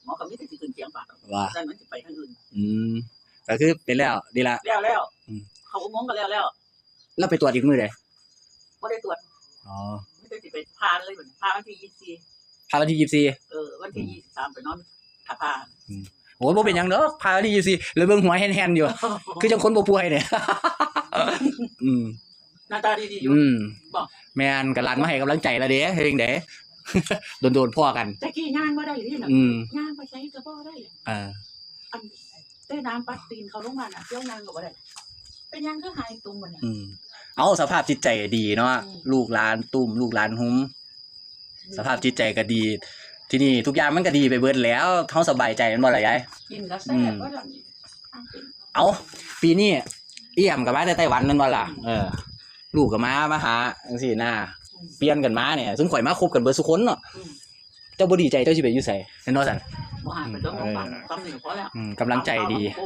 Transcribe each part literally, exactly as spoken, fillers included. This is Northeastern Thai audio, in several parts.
หมอก็มีแต่สิขึ้นเสียงปาก ว่า นั่นมันสิไปทางอื่น อืม ก็คือเป็นแล้ว ดีละ แล้วแล้ว อืม เข้าอุโมงค์ก็แล้วแล้ว แล้วไปตรวจอีกมื้อใด บ่ได้ตรวจ อ๋อ มีแต่สิไปผ่าเลยบัดนี้ ผ่าวันที่ยี่สิบสี่ ผ่าวันที่ยี่สิบสี่ เออ วันที่ อืม ยี่สิบสามไปนอน ถ้าผ่า อืม โอ้ย บ่เป็นหยังดอก ผ่าวันที่ยี่สิบสี่ แล้วเบิ่งหัวแห่นๆอยู่ คือจั่งคนบ่ป่วยเนี่ย อืม หน้าตาดีๆอยู่ อืม บอก แม่น ก็หลานมาให้กำลังใจแล้วเด้ เฮ็ดจั่งใด โดนๆพ้อกัน แต่กี้ย่างบ่ได้เลยเนาะ อืม ย่างไปไสก็บ่ได้ เออ อัน แต่น้ำปัดตีนเข้าโรงพยาบาลน่ะ เที่ยวย่างก็บ่ได้ เป็นหยังคือหายตุ่มบัดนี้ อืม เอา สภาพจิตใจดีเนาะ อืม ลูกหลานตุ้ม ลูกหลานหุ้ม สภาพจิตใจก็ดี ทีนี้ทุกอย่างมันก็ดีไปเบิดแล้ว เฮาสบายใจแม่นบ่ล่ะยาย กินก็แซ่บ อืม ว่าซั่น เอา ปีนี้เอี่ยมก็มาแต่ไต้หวันแม่นบ่ล่ะ เออ ลูกก็มา มาหาจั่งซี้นะ อืม เปลี่ยนกันมาเนี่ย ซุมข่อยมาคบกันเบิดซุคนเนาะ อืม เจ้าบ่ดีใจ เจ้าสิไปอยู่ไส แม่นบ่ซั่น บ่หาไปเด้อ เออ ซ้ำนี่พอแล้ว อืม กำลังใจดี โอ้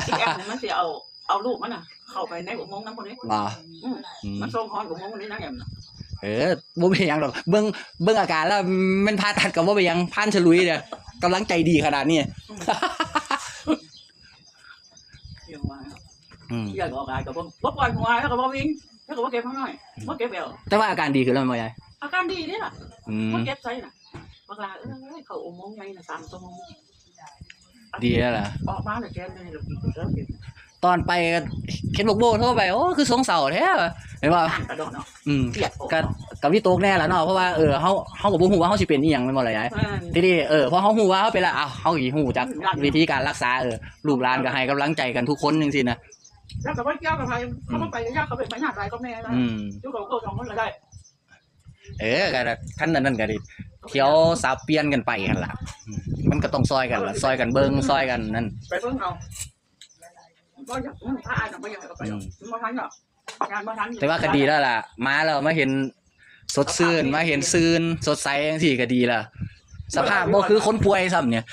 ที่แอปนี่มันสิเอา เอาลูกมันน่ะ เข้าไปในอุโมงค์นำพุ่นเด้ บ่ อืม อืม มันส่งฮอดอุโมงค์นี่นะแอมน่ะ เออ บ่เป็นหยังดอก เบิ่ง เบิ่งอาการแล้วแม่นผ่าตัดก็บ่เป็นหยัง ผ่านฉลุยเนี่ย กำลังใจดีขนาดนี้ อืม เดี๋ยวว่า อืม เดี๋ยวออกอายก็บ่ บ่ปล่อยหัว แล้วก็บ่วิ่ง แล้วก็บ่เก็บข้างน้อย อืม บ่เก็บแล้ว แต่ว่าอาการดีขึ้นแล้วแม่นบ่ยาย อาการดีเด้ล่ะ อืม บ่เก็บไสน่ะ บักหล่าเอ้ย เข้าอุโมงค์ใหญ่น่ะ สามชั่วโมง ดีแล้วล่ะ ออกมาแล้วแกนให้เรากินแล้วกิน ตอนไปก็เห็นบักโบ้โทรไป โอ้ คือซวงเศร้าแท้ เห็นบ่ อ่านกระโดดเนาะ อืม เครียด ก็ ก็วิตกแน่ล่ะเนาะ เพราะว่า เออ เฮา เฮาก็บ่ฮู้ว่าเฮาสิเป็นอีหยังแม่นบ่ล่ะยาย แม่น ทีนี้ เออ พอเฮาฮู้ว่าเฮาเป็นละ อ้าว เฮาก็สิฮู้จัก อืม วิธีการรักษา เออ ลูกหลานก็ให้กำลังใจกันทุกคนจั่งซี้นะ แล้วก็บ่เกี่ยวกับไผ เขาบ่ไปยาก เขาเป็นพญาติหลายก็แม่นะ อืม อยู่กับพวกสองคนก็ได้ เออ ก็คันอันนั้นก็ได้ เที่ยวสับเปลี่ยนกันไปหั่นล่ะ อืม มันก็ต้องซ่อยกันล่ะ ซ่อยกันเบิ่ง ซ่อยกันนั่น ไปเบิ่งเอา บ่อยาก อืม ถ้าอายน่ะบ่อยากให้เขาไปหรอก อืม มันบ่ทันหรอก งานบ่ทัน แต่ว่าก็ดีแล้วล่ะ มาแล้วมาเห็นสดชื่น มาเห็นซื่น สดใสจั่งซี้ก็ดีแล้ว สภาพบ่คือคนป่วยซ้ำเนี่ย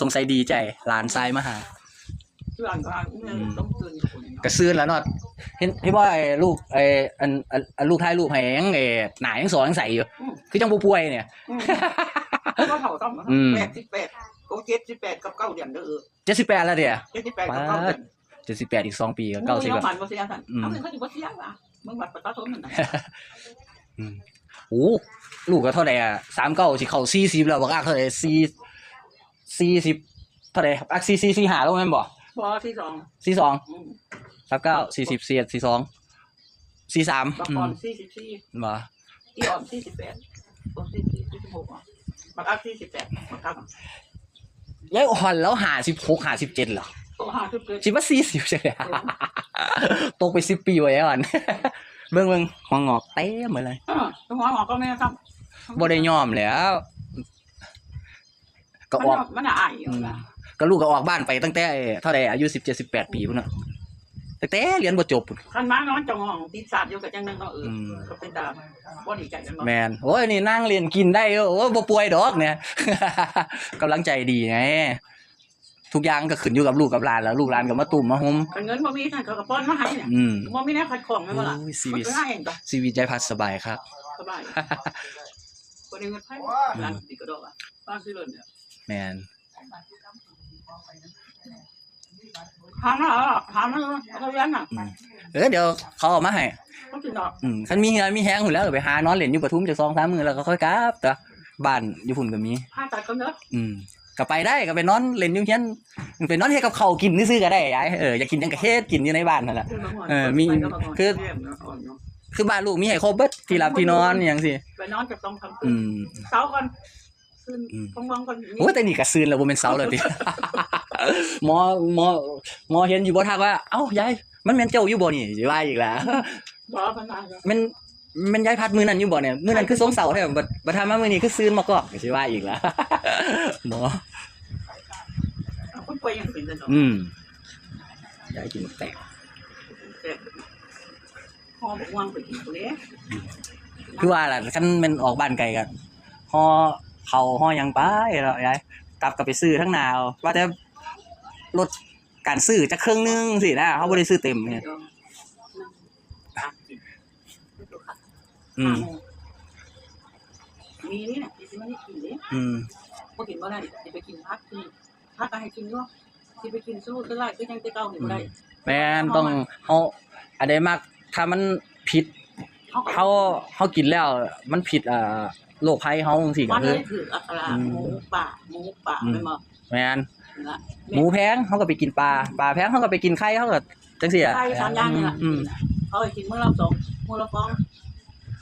สงสัยดีใจ หลานชายมาหา เพื่อนก็ อืม ต้องตื่นคนเนาะ ก็ซื่นแล้วเนาะ เห็น เห็นว่าไอ้ลูก ไอ้อัน อัน อันลูกถ่ายรูปให้ยัง ไอ้หน้ายังสอยังใสอยู่ อืม คือจั่งบ่ป่วยเนี่ย อืม ก็เฒ่าซ้ำนะ อืม แปดสิบแปด โอ้ เจ็ดสิบแปดกับเก้าเดือนเด้อ เจ็ดสิบแปดแล้วเด้ เจ็ดสิบแปดกับเก้าเดือน เจ็ดสิบแปด อีกสองปีก็เก้าสิบ เงินมันบ่เสียซั่น อืม เอาเงินเขาสิบ่เสียหวะ เบิ่งบัตรประชาชนนั่นน่ะ อืม โอ้ ลูกก็เท่าใดอะ สามเก้า สิเข้าสี่สิบแล้ว บักอักเท่าใด สี่ สี่สิบ เท่าใด อัก สี่สี่ สี่ห้า แล้วแม่นบ่ บ่ สี่สอง สี่สอง อืม สามเก้า สี่สิบ สี่เอ็ด สี่สอง สี่สาม บักอ่อน อืม สี่สิบสี่ บ่ อีอ่อน สี่สิบแปด โอ้ สี่สิบสี่ สี่สิบหก อ่ะ บักอัก สี่สิบแปด บักอัก ยายอ่อนแล้ว ห้าสิบหก ห้าสิบเจ็ด เหรอ โอ้ ห้าสิบเจ็ด สิว่า สี่สิบ ใช่ไหม เออ ตกไป สิบ ปีไว้อ่อน เบิ่ง เบิ่ง หัวงอกเต็มหมดเลย เออ หัวงอกก็แม่ครับ บ่ได้ยอมแล้ว ก็ออก มัน มันอายอยู่ อืม ล่ะ ก็ลูกก็ออกบ้านไปตั้งแต่เท่าใด อายุ สิบเจ็ด สิบแปด ปีพุ้นน่ะ ตั้งแต่เรียนบ่จบพุ้น คันมานอนจ้องห้องติดสาดอยู่ก็จั่งนั้นเนาะ เออ อืม ก็เป็นตาบ่ดีใจจั่งเนาะ แม่น โอ้ย นี่นั่งเล่นกินได้ โอ้ย บ่ป่วยดอกเนี่ย กำลังใจดีไง ทุกอย่างก็ขึ้นอยู่กับลูกกับหลานแล้ว ลูกหลานก็มาตุ้มมาโฮม คันเงินบ่มี ท่านเขาก็ป้อนมาให้เนี่ย อืม บ่มีแนวขัดข้องแม่นบ่ล่ะ โอ้ย ชีวิต มันก็ให้เองจ้ะ ชีวิตยายพัดสบายครับ สบาย บ่ได้เงินไผ หลานติดกระดอกอ่ะ บ้านซื้อรถเนี่ย แม่น ถามมาเหรอ ถามมาเหรอ เขาเรียนน่ะ อืม เออ เดี๋ยวเขาเอามาให้ เขากินดอก อืม คันมีเหื่อมีแฮงพู้นแล้ว ไปหานอนเล่นอยู่ปทุมจักสองสามมื้อ แล้วก็ค่อยกลับ แต่บ้านอยู่พุ้นก็มี ผ่าตัดก่อนเด้อ อืม ก็ไปได้ ก็ไปนอนเล่นอยู่เฮือน ไปนอนเฮ็ดกับข้าวกินซื่อๆก็ได้ยาย เออ อยากกินหยังก็เฮ็ดกินอยู่ในบ้านนั่นแหละ เออ มี คือ คือบ้านลูกมีให้ครบเบิด ที่หลับที่นอนอิหยังซี้ ไปนอนจักสองสามคืน อืม เซาก่อน คืน อืม ท้องร้องก่อน โอ้ย แต่นี่ก็ซืนแล้ว บ่แม่นเซาแล้วติ หมอ หมอ หมอเห็นอยู่บ่ทักว่า เอ้า ยาย มันแม่นเจ้าอยู่บ่นี่ สิว่าอีกล่ะ บ่ เพิ่นว่า แม่น แม่นยายพัดมื้อนั้นอยู่บ่เนี่ย มื้อนั้นคือซวงเซาแท้ บัด บัดถามมามื้อนี้คือซืนมากอก สิว่าอีกล่ะ หมอ คนป่วยยังเป็นซั่นดอก อืม ยายกินแตก แซ่บ ห่อบักม่วงไปกินเด้ คือว่าล่ะ คันแม่นออกบ้านไกลก็ห่อข้าวห่อหยังไปแล้วยาย กลับก็ไปซื้อทางหน้าเอา ว่าแต่ลดการซื้อจักเครื่องหนึ่งซี้นะ เฮาบ่ได้ซื้อเต็มเนี่ย อืม มีนี่แหละที่มันได้กินเด้ อืม กินบ่ได้ สิไปกินผัก กินผักก็ให้กินอยู่ สิไปกินสู้คือหลายคือยังแต่เก่านี่บ่ได้ อืม แม่น ต้อง เฮา อันใดมัก ถ้ามันผิด เฮาก็ เฮา เฮากินแล้ว มันผิด อ่า โรคภัยเฮาจังซี้ ก็ มัน คือ เลยถืออัครา อืม หมูป่า หมูป่า อืม แม่นบ่ แม่น นั่นล่ะ หมูแพง เฮาก็ไปกินปลา ปลาแพง เฮาก็ไปกินไข่ เฮาก็จังซี้อะ ไข่สามอย่างนี่ล่ะ อืม เขาให้กินมื้อละสอง มื้อละฟอง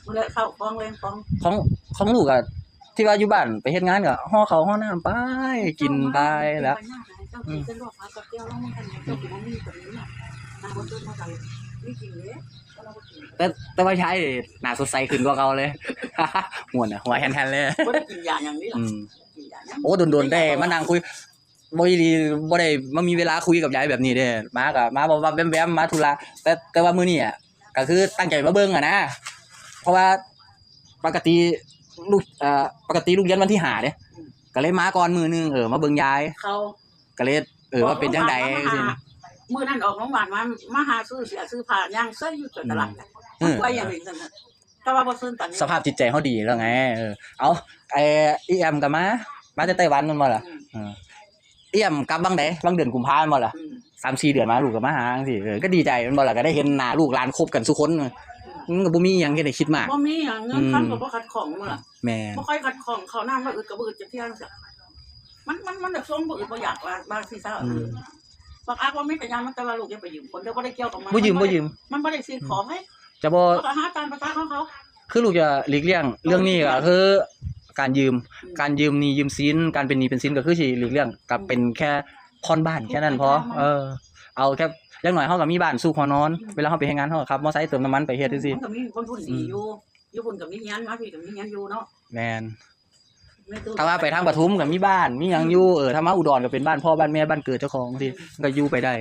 มื้อละเช้าฟอง แลงฟอง ของ ของลูกอะ ที่ว่าอยู่บ้านไปเฮ็ดงานก็ห่อข้าวห่อน้ำไป กินไปแล้ว เจ้ากินเส้นลวกผักกับแจ่วลงมากันเนี่ย เจ้ากินบ่มีแบบนี้น่ะ น้ำบ่ซื้อมาใส่ ไม่กินเลย แต่ แต่ว่ายายหน้าสดใสขึ้นกว่าเก่าเลย ม่วนอะ หัวแฮนๆเลย บ่ได้กินยาหยังนี่ล่ะ อืม กินยาหยัง โอ้ โดนๆ ได้มานั่งคุย บ่อีหลี บ่ได้มามีเวลาคุยกับยายแบบนี้เด้ มาก็มาวับๆ แวมๆ มาธุระ แต่ แต่ว่ามื้อนี้อะ ก็คือตั้งใจมาเบิ่งอะนะ เพราะว่าปกติลูก เอ่อ ปกติลูกเรียนวันที่ห้าเด้ ก็เลยมาก่อนมื้อหนึ่ง เออ มาเบิ่งยาย เขา ก็เลย เออ ว่าเป็นจังใด๋ ออกโรงพยาบาลมาหา จังซี้ มื้อนั้นออกโรงพยาบาลมา มาหาซื้อเสื้อซื้อผ้า ย่างเซยอยู่จนตลาด เออ ไปอย่างนี้ซั่นน่ะ แต่ว่าบ่ซื้อตอนนี้ สภาพจิตใจเฮาดีแล้วไง เออ เอา ไอ้ อีแอมก็มา มาแต่ไต้หวันแม่นบ่ล่ะ อืม เออ อีแอมกลับวังใด๋ วังเดือนกุมภาพันธ์แม่นบ่ล่ะ อืม สามสี่เดือนมาลูกก็มาหาจังซี้ เออ ก็ดีใจแม่นบ่ล่ะ ก็ได้เห็นหน้าลูกหลานคบกันซุคน มันก็บ่มีหยังให้ได้คิดมาก บ่มีหยัง เงินคำก็บ่ขัดข้องแม่นบ่ล่ะ แม่น บ่ค่อยขัดข้อง ข้าวน้ำมาอึดก็บ่อึดจักเทื่อจังซี้ มัน มัน มันแบบทรงบ่อึดบ่อยากว่า ว่าสิซะ อืม บักอักว่ามีแต่ยามมัน แต่ว่าลูกอย่าไปยืมคนเด้อ บ่ได้เกี่ยวกับมัน บ่ยืม มันบ่ได้ บ่ยืม มันบ่ได้สิ่งของให้ จะบ่ เขาก็หาตามภาษาของเขา คือลูกจะหลีกเลี่ยงเรื่องนี้ก็คือการยืม อืม การยืมหนี้ยืมสิน การเป็นหนี้เป็นสินก็คือสิหลีกเลี่ยง ก็เป็นแค่ผ่อนบ้านแค่นั้นพอ อืม เออ เอาแค่อย่างน้อยเฮาก็มีบ้านซุกหัวนอน อืม เวลาเฮาไปเฮ็ดงานเฮาก็ขับมอไซค์เติมน้ำมันไปเฮ็ดจังซี้ มันก็มีคนทุนดีอยู่ อืม อยู่พุ่นก็มีเฮือน มาพี้ก็มีเฮือนอยู่เนาะ แม่น แต่ว่าไปทางปทุมก็มีบ้าน มีหยังอยู่ เออ ถ้ามาอุดรก็เป็นบ้านพ่อบ้านแม่บ้านเกิดเจ้าของจังซี้ ก็อยู่ไปได้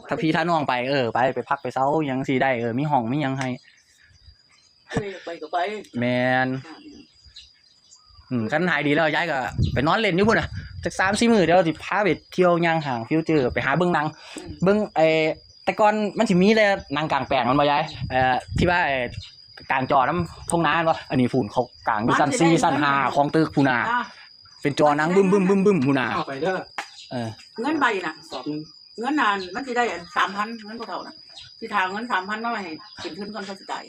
ถ้าพี่ถ้าน้องไป เออ ไป ไปพักไปเซาหยังจังซี้ได้ เออ มีห้องมีหยังให้ เออ ไปก็ไป แม่น อืม คันหายดีแล้วยายก็ไปนอนเล่นอยู่พุ่นน่ะ จักสามสี่มื้อ เดี๋ยวสิพาไปเที่ยวย่างห้าง Future ไปหาเบิ่งหนัง อืม เบิ่งไอ้ แต่ก่อนมันสิมีแต่หนังกลางแปลงแม่นบ่ยาย เอ่อ ที่ว่าไอ้กลางจอนำท่งนาแม่นบ่ อันนี้พู้นเขากางอยู่ชั้นสี่ ชั้นห้าของตึกพู้นน่ะ อ่ะ เป็นจอหนังบึ้มๆๆๆพู้นน่ะ เอาไปเด้อ เออ เงินใบน่ะ สอบหนึ่ง เงินน่ะมันสิได้อันสามพัน เงินผู้เฒ่าน่ะ สิถามเงินสามพันมาให้เป็นทุนก่อนเขาสิตาย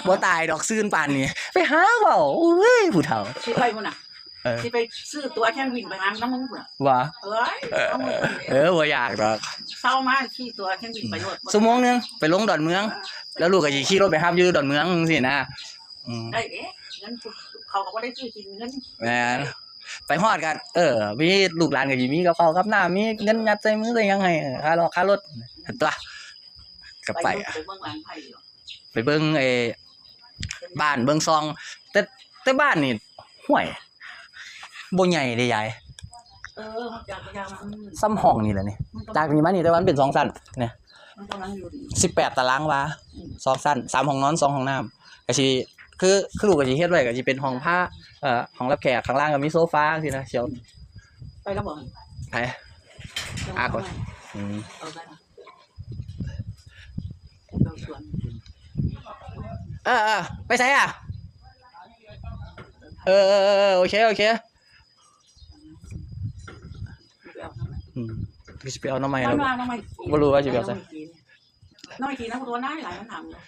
บ่ตายดอกซื่นปานนี้ ไปหาเว้า โอ้ย ผู้เฒ่า สิไปพุ่นน่ะ เออ สิไปซื้อตั๋วเครื่องบินไปหานำมึงพุ่นน่ะ ว่า เอ้ย เอามือ เออ บ่อยากดอก เซามาขี่ตั๋วเครื่องบินไปโลด ชั่วโมงหนึ่งไปลงดอนเมือง แล้วลูกก็สิขี่รถไปรับอยู่ดอนเมืองจังซี้นะ อืม ได้เด้ เงินผู้ เขาก็บ่ได้ซื้อกิน เงิน แม่น ไปฮอดก็ เออ มีลูกหลานก็สิมีกับข้าวกับน้ำ มีเงินยัดใส่มือใส่หยังให้ เออ ค่าลอกค่ารถ ตัว ก็ไป ไปเบิ่งหลังไผอยู่ ไปเบิ่งไอ้บ้านเบิ่งซอง แต่ แต่บ้านนี่ ห้วย บ่ใหญ่เด้ยาย เออ จากยางมัน ส่ำห้องนี่แหละนี่ มันก็ จากนี่มานี่แต่ว่ามันเป็นสองชั้นเนี่ย มันกำลังอยู่ดี สิบแปดตารางวา อืม สองชั้น สามห้องนอน สองห้องน้ำ ก็สิ คือ คือลูกก็สิเฮ็ดไว้ก็สิเป็นห้องพระ เอ่อ ห้องรับแขก ข้างล่างก็มีโซฟาจังซี้นะ เสี่ยว ไปแล้วบ่ ไป เดี๋ยว อ่ะ ก่อน เอาไป อืม เอาไป เออ เออ ไปไสอะ เออ เออ เออ โอเค โอเค อืม คือสิไปเอาหน่อไม้แล้ว มันว่าหน่อไม้กิน บ่รู้ว่าสิไปเอาไส หน่อไม้กิน หน่อไม้กินนะ ตัวน้อยหลายมันถามอยู่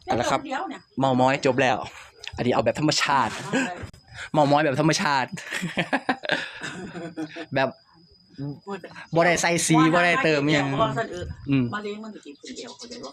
เอาละครับ เดี๋ยวเนี่ย เมาม้อยจบแล้ว อันนี้เอาแบบธรรมชาติ เอาเลย เมาม้อยแบบธรรมชาติ แบบ บ่ได้ใส่สี บ่ได้เติมอิหยัง บ่ได้เติม อืม มาเลี้ยงมันสิกินคนเดียว เข้าใจบ่